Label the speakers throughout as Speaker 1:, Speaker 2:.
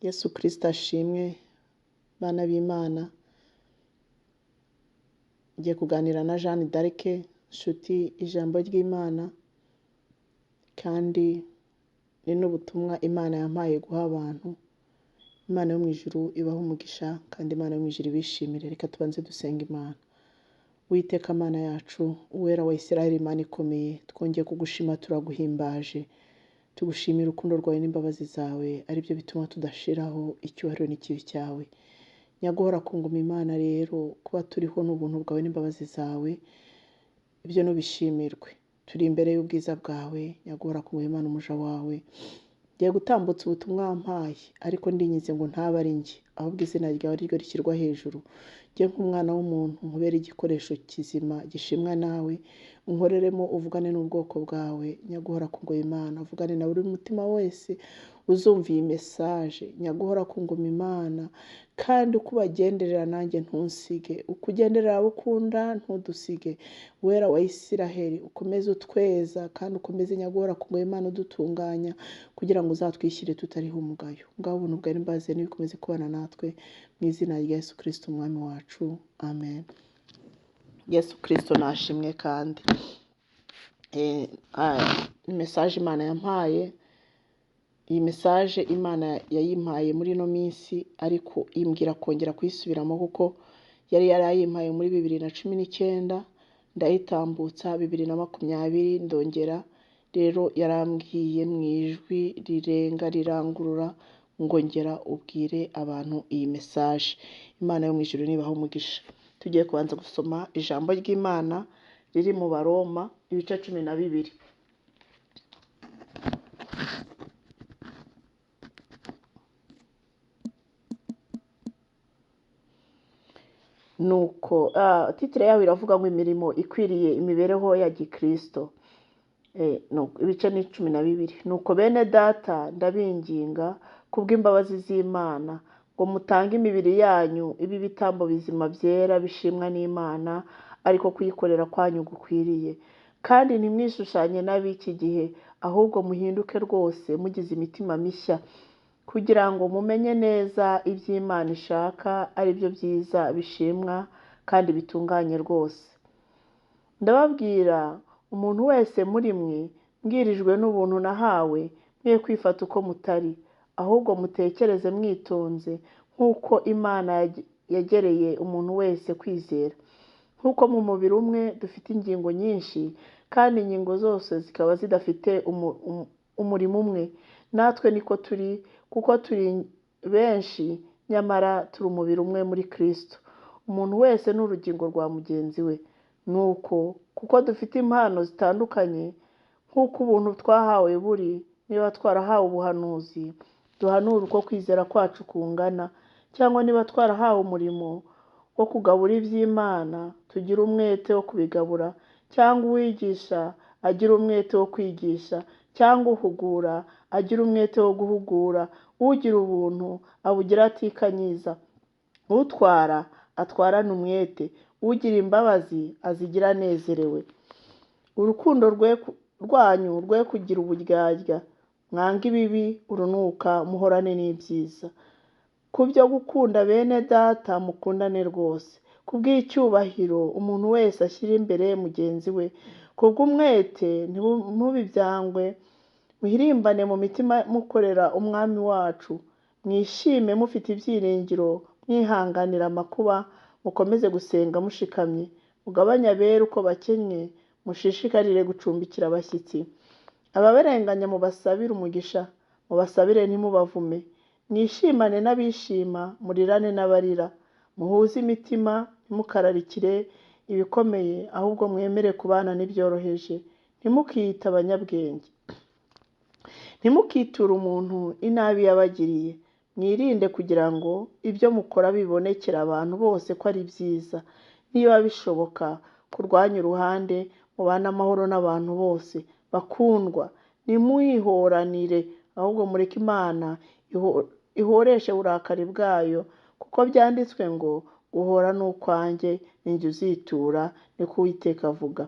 Speaker 1: Yesu Kristo ashimwe, bana b'Imana. Ngiye kuganira na Jeanne d'Arc, nshuti ijambo ry'Imana, kandi ni n'ubutumwa Imana yampaye guha abantu. Imana yo mu ijuru ibahe umugisha, kandi Imana yo mu ijuru ibishimire. Reka tubanze dusenga Imana. Uwiteka Mana yacu, Uwera wa Isiraheli, Imana ikomeye, twongeye kugushima, turaguhimbaje. Tugushimira urukundo rwawe n'imbabazi zawe, aribyo bituma tudashiraho icyubahiro n'ikibi cyawe. Nyaguhora ku ngoma Imana rero, kuba turiho n'ubuntu bwawe n'imbabazi zawe, ibyo nubishimirwe. Turi imbere y'ubwiza bwawe, nyaguhora ku ngoma Imana umuja wawe. Ngiye gutambutsa ubutumwa wampaye, ariko ndinginze ngo ntabe ari njye, ahubwo izina ryawe ari ryo rishyirwa hejuru. Njye nk'umwana w'umuntu nkubere igikoresho kizima gishimwa nawe, unkoreremo uvugane n'ubwoko bwawe, nyaguhora ku ngoma Imana, uvugane na buri mutima wese uzumva iyi mesaje, nyaguhora ku ngoma Imana, kandi uko ubagenderera nanjye ntunsige, uko ugenderera abo ukunda ntudusige. Uwera wa Isiraheli, ukomeze utweza kandi ukomeze nyaguhora ku ngoma Imana udutunganya, kugira ngo uzatwishyire tutariho umugayo. Ngaho ubuntu bwawe n'imbabazi nibikomeze kubana natwe, mu izina rya Yesu Kristo umwami wacu, amen. Yesu Kristo nashimwe. Kandi mesaje Imana yampaye, iyi mesaje Imana yayimpaye muri ino minsi, ariko imbwira kongera kuyisubiramo kuko yari yarayimpaye muri 2019, ndayitambutsa 2020, ndongera rero yarambwiye mu ijwi rirenga rirangurura ngo ngera ubwire abantu iyi mesaje. Imana yo mu ijuru nibahe umugisha. Tugiye kubanza gusoma ijambo ry'Imana riri mu Baroma ibice 12. Nuko titire yaho iravuga ngo imirimo ikwiriye imibereho ya gikristo. Ibice ni 12. Nuko bene data, ndabinginga kubw'imbabazi z'Imana ngo mutange imibiri yanyu ibe ibitambo bizima byera bishimwa n'Imana, ariko kuyikorera kwanyu gukwiriye. Kandi ntimwishushanye n'ab'iki gihe, ahubwo muhinduke rwose mugize imitima mishya, kugira ngo mumenye neza iby'Imana ishaka, ari byo byiza bishimwa kandi bitunganye rwose. Ndababwira umuntu wese muri mwe, mbwirijwe n'ubuntu nahawe, mwe kwifata uko mutari, ahubwo mutekereze mwitonze, nk'uko Imana yagereye umuntu wese kwizera. Nk'uko mu mubiri umwe dufite ingingo nyinshi, kandi ingingo zose zikaba zidafite umurimo umwe, natwe niko turi, kuko turi benshi, nyamara turi umubiri umwe muri Kristo. Umuntu wese ni urugingo rwa mugenzi we. Nuko kuko dufite impano zitandukanye, nk'uko ubuntu twahawe buri, niba twarahawe ubuhanuzi, duhanure uko kwizera kwacu kungana, cyangwa niba twarahawe umurimo wo kugabura iby'Imana, tugire umwete wo kubigabura, cyangwa uwigisha agira umwete wo kwigisha, cyangwa uhugura agira umwete wo guhugura, ugira ubuntu abugira atikanyiza, utwara atwarane umwete, ugira imbabazi azigira anezerewe. Urukundo rwanyu rwe kugira uburyarya, mwange ibibi urunuka, muhorane n'ibyiza. Ku byo gukunda bene data mukundane rwose. Ku bw'icyubahiro umuntu wese ashyira imbere mugenzi we. Ku bw'umwete ntimubibyangwe, muhirimbane mu mitima mukorera umwami wacu. Mwishime mufite ibyiringiro, mwihanganira amakuba, mukomeze gusenga mushikamye. Mugabanye abera uko bakennye, mushishikarire gucumbikira abashyitsi. Ababarenganya mubasabire umugisha, mubasabire ntimubavume. Mwishimane n'abishima, murirane n'abarira. Muhuze imitima, ntimukararikire ibikomeye, ahubwo mwemere kubana n'ibyoroheje. Ntimukiyite abanyabwenge. Ntimukiture umuntu inabi yabagiriye. Mwirinde kugira ngo ibyo mukora bibonekere abantu bose ko ari byiza. Niba bishoboka, kurwanya uruhande, mubane amahoro n'abantu bose. Bakundwa, ntimwihoranire, ahubwo mureke Imana ihoreshe uburakari bwayo, kuko byanditswe ngo guhora ni ukwanjye, ni njye uzitura, niko Uwiteka avuga.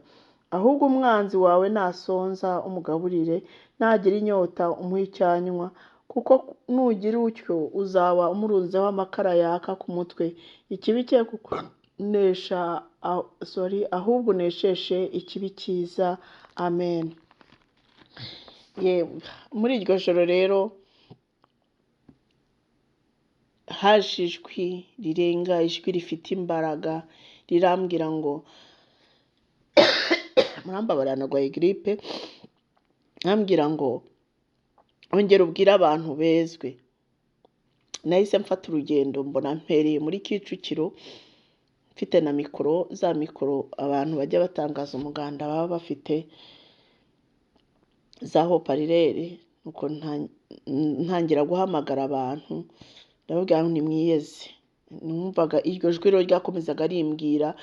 Speaker 1: Ahubwo umwanzi wawe nasonza umugaburire, nagira inyota umuhe icyo anywa. Kuko nugira utyo uzaba umurunzeho amakara yaka ku mutwe. Ikibi cye kukunesha, sorry, ahubwo unesheshe ikibi cyiza. Amen. Yewe, muri iryo joro rero haje ijwi rirenga, ijwi rifite imbaraga, rirambwira ngo murambabarira narwaye giripe, arambwira ngo ongera ubwire abantu bezwe. Nahise mfata urugendo, mbona mpereye muri Kicukiro mfite na mikoro, za mikoro abantu bajya batangaza umuganda baba bafite za haut-parleur, nuko ntangira guhamagara abantu, ndababwira ngo nimwiyeze. Numvaga iryo jwi rero ryakomezaga rimbwira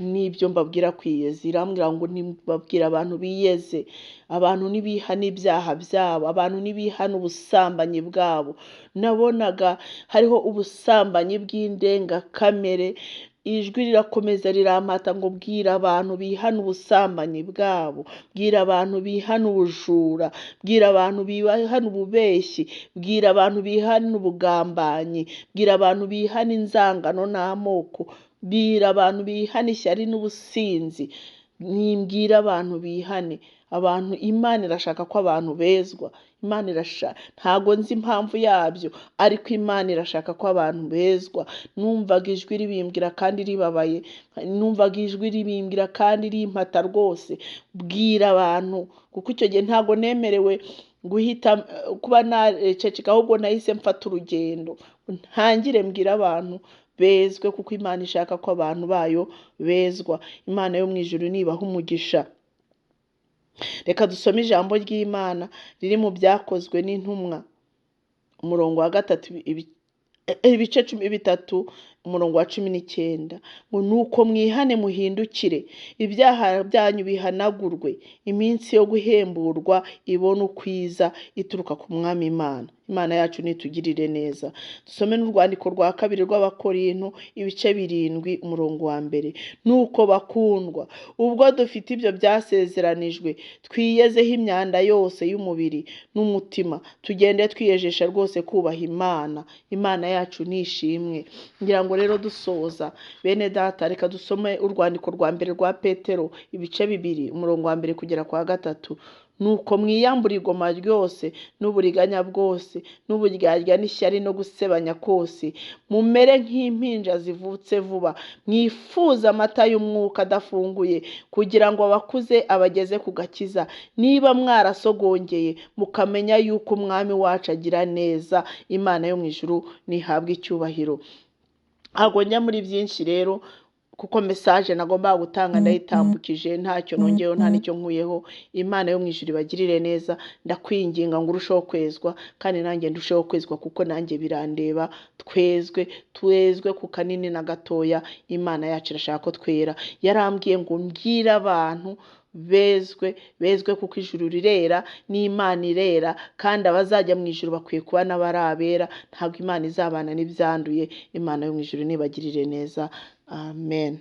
Speaker 1: n'ibyo mbabwira kwiyeza, irambwira ngo nibabwira abantu biyeze, abantu nibihane ibyaha byabo, abantu nibihane ubusambanyi bwabo. Nabonaga hariho ubusambanyi bw'indengakamere. Ijwi rirakomeza rirampata ngo bwira abantu bihane ubusambanyi bwabo, bwira abantu bihane ubujura, bwira abantu bihane ububeshyi, bwira abantu bihane ubugambanyi, bwira abantu bihane inzangano n'amoko, bwira abantu bihane ishyari n'ubusinzi, nimbwira abantu bihane. Abantu, Imana irashaka ko abantu bezwa. Imana irashaka, ntago nzi impamvu yabyo, ariko Imana irashaka ko abantu bezwa. Numvaga ijwi ribimbwira kandi ribabaye, numvaga ijwi ribimbwira kandi rimpata rwose, bwira abantu, kuko icyo gihe ntago nemerewe guhita kuba naceceka, ahubwo nahise mfata urugendo ntangire mbwira abantu bezwe, kuko Imana ishaka ko abantu bayo bezwa. Imana yo mu ijuru nibaha umugisha. Reka dusome ijambo ry'Imana riri mu Byakozwe n'Intumwa, umurongo wa 3, ibice 13, umurongo wa 19, ngo nuko mwihane muhindukire, ibyaha byanyu bihanagurwe, iminsi yo guhemburwa ibone ukwiza ituruka ku Mwami Imana. Imana yacu nitugirire neza. Dusome n'urwandiko rwa kabiri rw'Abakorinto, ibice 7, umurongo wa 1. Nuko bakundwa, ubwo dufite ibyo byasezeranijwe, twiyezeho imyanda yose y'umubiri n'umutima, tugende twiyejesha rwose kubaha Imana. Imana yacu nishimwe. Ngira ngo rero dusoza, bene data, reka dusome urwandiko rwa mbere rwa Petero, ibice 2, umurongo wa 1 kugera kwa 3. Nuko mwiyambure igoma ryose n'uburiganya bwose n'uburyarya n'ishyari no gusebanya kose, mumere nk'impinja zivutse vuba, mwifuze amata y'umwuka adafunguye, kugira ngo abakuze abageze ku gakiza, niba mwarasogongeye mukamenya yuko Umwami wacu agira neza. Imana yo mu ijuru nihabwe icyubahiro. Ntabwo njya muri byinshi rero, kuko message nagombaga gutanga ndayitambukije, ntacyo nongeyeho nta n'icyo nkuyeho. Imana yo mu ijuru ibagirire neza. Ndakwinginga ngo urusheho kwezwa, kandi nanjye ndusheho kwezwa, kuko nanjye birandeba. Twezwe, twezwe ku kanini na gatoya. Imana yacu irashaka ko twera. Yarambwiye ngo mbwire abantu bezwe, bezwe, kuko ijuru rirera n'Imana irera, kandi abazajya mu ijuru bakwiye kuba n'abarabera. Ntabwo Imana izabana n'ibyanduye. Imana yo mu ijuru nibagirire neza. Amen.